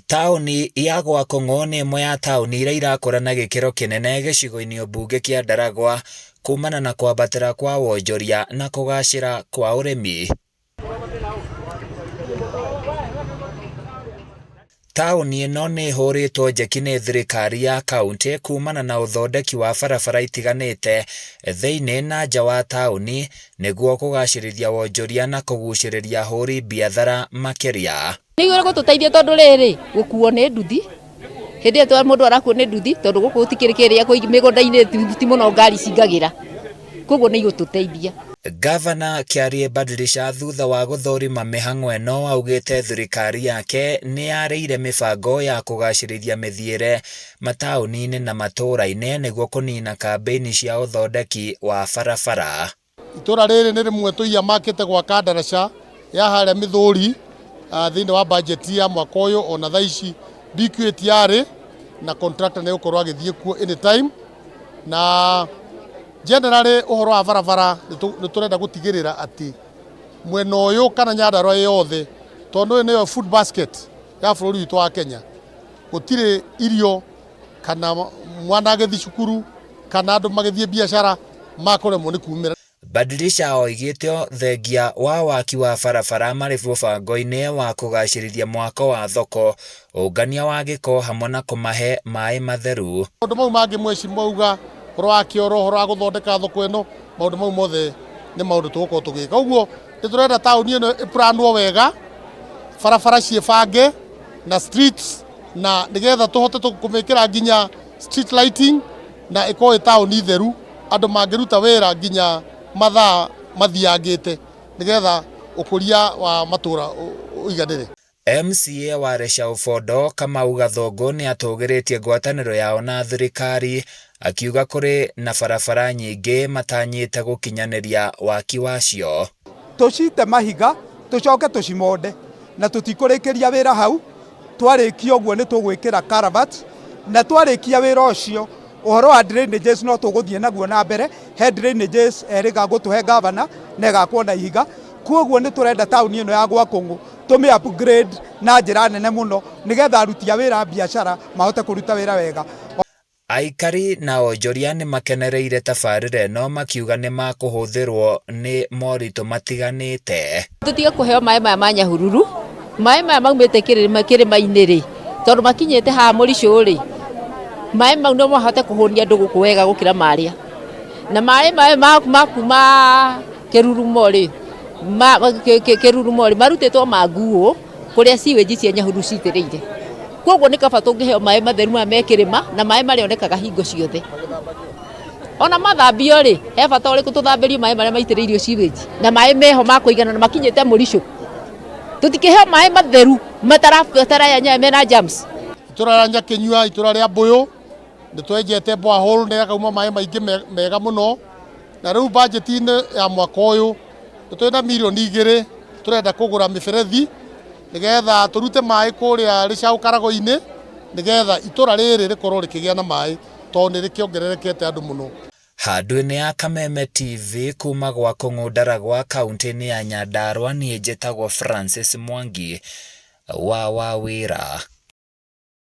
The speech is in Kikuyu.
Taũni ya Gwakũng'ũ nĩ ĩmwe ya taũni iria irakũra na gĩkĩro kĩnene gĩcigo-inĩ mbunge kĩa Ndaragwa kumana na kwambatĩra kwa wonjoria na kũgacĩra kwa ũrĩmi. Taũni ĩno nĩ ĩhũrĩtwo njeki nĩ thirikari ya kauntĩ kumana na ũthondeki wa barabara itiganĩte thĩinĩ na nja wa taũni nĩguo kũgacĩrithia wonjoria na kũgucĩrĩria ahũri biathara makĩria. Nĩ gũtũteithia tondũ rĩrĩ, gũkuo nĩ nduthi, hĩndĩ ĩyo mũndũ arakuo nĩ nduthi tondũ gũkũ gũtikĩrĩ kĩrĩa mĩgũnda-inĩ ti mũno ngari cingagĩra, koguo nĩ igũtũteithia. Ngavana Kĩarie Badilisha thutha wa gũthũrima mĩhang'o ĩno augĩte thirikari yake nĩ yarĩire mĩbango ya kũgacĩrithia mĩthiĩre mataũni-inĩ na matũũra-inĩ nĩguo kũnina kambĩini cia ũthondeki wa barabara. Itũra rĩrĩ nĩ rĩmwe tũiamakĩte gwaka ndaraca ya harĩa Mĩthũri thĩinĩ wa bajeti ya mwaka ũyũ ona thaa ici BQ ĩtiarĩ na contractor nĩ egũkorwo agĩthiĩ kuo anytime na generally ũhoro wa barabara nĩ tũrenda gũtigĩrĩra atĩ mwena ũyũ kana Nyandarua yothe tondũ ĩyo nĩyo food basket ya bũrũri witũ wa Kenya gũtirĩ irio kana mwana agĩthiĩ cukuru kana andũ magĩthiĩ biacara makũremwo nĩ kumĩra. Badilisha oigĩte thengia wa waki wa barabara marĩ mũbango-inĩ wa kũgacĩrithia mwako wa thoko, ũngania wa gĩko hamwe na kũmahe maĩ matheru. Maũndũ mau mangĩ mweci mwauga ũhoro wa kĩoro, ũhoro wa gũthondeka thoko ĩno, maũndũ mau mothe nĩ maũndũ tũgũkorwo tũgĩka. Ũguo nĩ tũrenda taũni ĩno ĩplanwo wega, barabara ciĩbange na streets na nĩgetha tũhote kũmĩkĩra nginya street lighting na ĩkorwo ĩ taũni theru andũ mangĩruta wĩra nginya mathaa mathiangĩte nĩgetha ũkũria wa matũra ũiganĩre. MCA wa Leshau-Bondo Kamau Gathũngũ nĩ atũgĩrĩtie ngwatanĩro yao na thirikari akiuga kũrĩ na barabara nyingĩ matanyĩte gũkinyanĩria waki wacio. Tũcite mahiga tũcoke tũcimonde na tũtikũrĩkĩria wĩra hau twarĩkia ũguo nĩ tũgwĩkĩra culvert na twarĩkia wĩra ũcio ũhoro wa drainages no tũgũthiĩ naguo na mbere he drainages erĩga gũtũhe gavana na ĩgakwo na ihiga koguo nĩ tũrenda taũni ĩno ya Gwakũng'ũ tũmĩ upgrade na njĩra nene mũno nĩgetha aruti a wĩra a biacara mahote kũruta wĩra wega. Aikari na onjoria nĩ makenereire tabarĩra ĩno makiuga nĩ makũhũthĩrwo nĩ moritũ matiganĩte. Tũtige kũheo maĩ maya ma Nyahururu, maĩ maya maumĩte kĩrĩma-inĩ rĩ, tondũ makinyĩte haha mũricũ rĩ, maĩ mau no mahote kũhũnia andũ gũkũ wega gũkĩra marĩa. Na maĩ maya ma kuma kĩrurumo rĩ, kĩrurumo rĩ, marutĩtwo ma nguo kũrĩa sewage cia Nyahururu citĩrĩire. Koguo nĩ kaba tũngĩheo maĩ matheru maya me kĩrĩma na maĩ marĩonekaga hingo ciothe. Ona mathambio rĩ, he bata ũrĩkũ tũthambĩrio maĩ marĩa maitĩrĩirio sewage na maĩ meho ma kũigana na makinyĩte mũrico. Tũtikĩheo maĩ matheru mataraya mena germs. Itũra rĩa Nyakĩnyua, itũra rĩa Mbũyũ, nĩ twenjete borehole na ĩkauma maĩ maingĩ mega mũno, na rĩu bajeti-inĩ ya mwaka ũyũ nĩ twĩ na mirioni 2 tũrenda kũgũra mĩberethi nĩgetha tũrute maĩ kũrĩa Rĩcaũ Karago-inĩ nĩgetha itũra rĩrĩ rĩkorwo rĩkĩgĩa na maĩ tondũ nĩ rĩkĩongererekete andũ mũno. Handũ-inĩ ya Kameme TV kuma gwa Kũng'ũ Ndaragwa kauntĩ-inĩ ya Nyandarua niĩ njĩtagwo Francis Mwangi wa Wawĩra.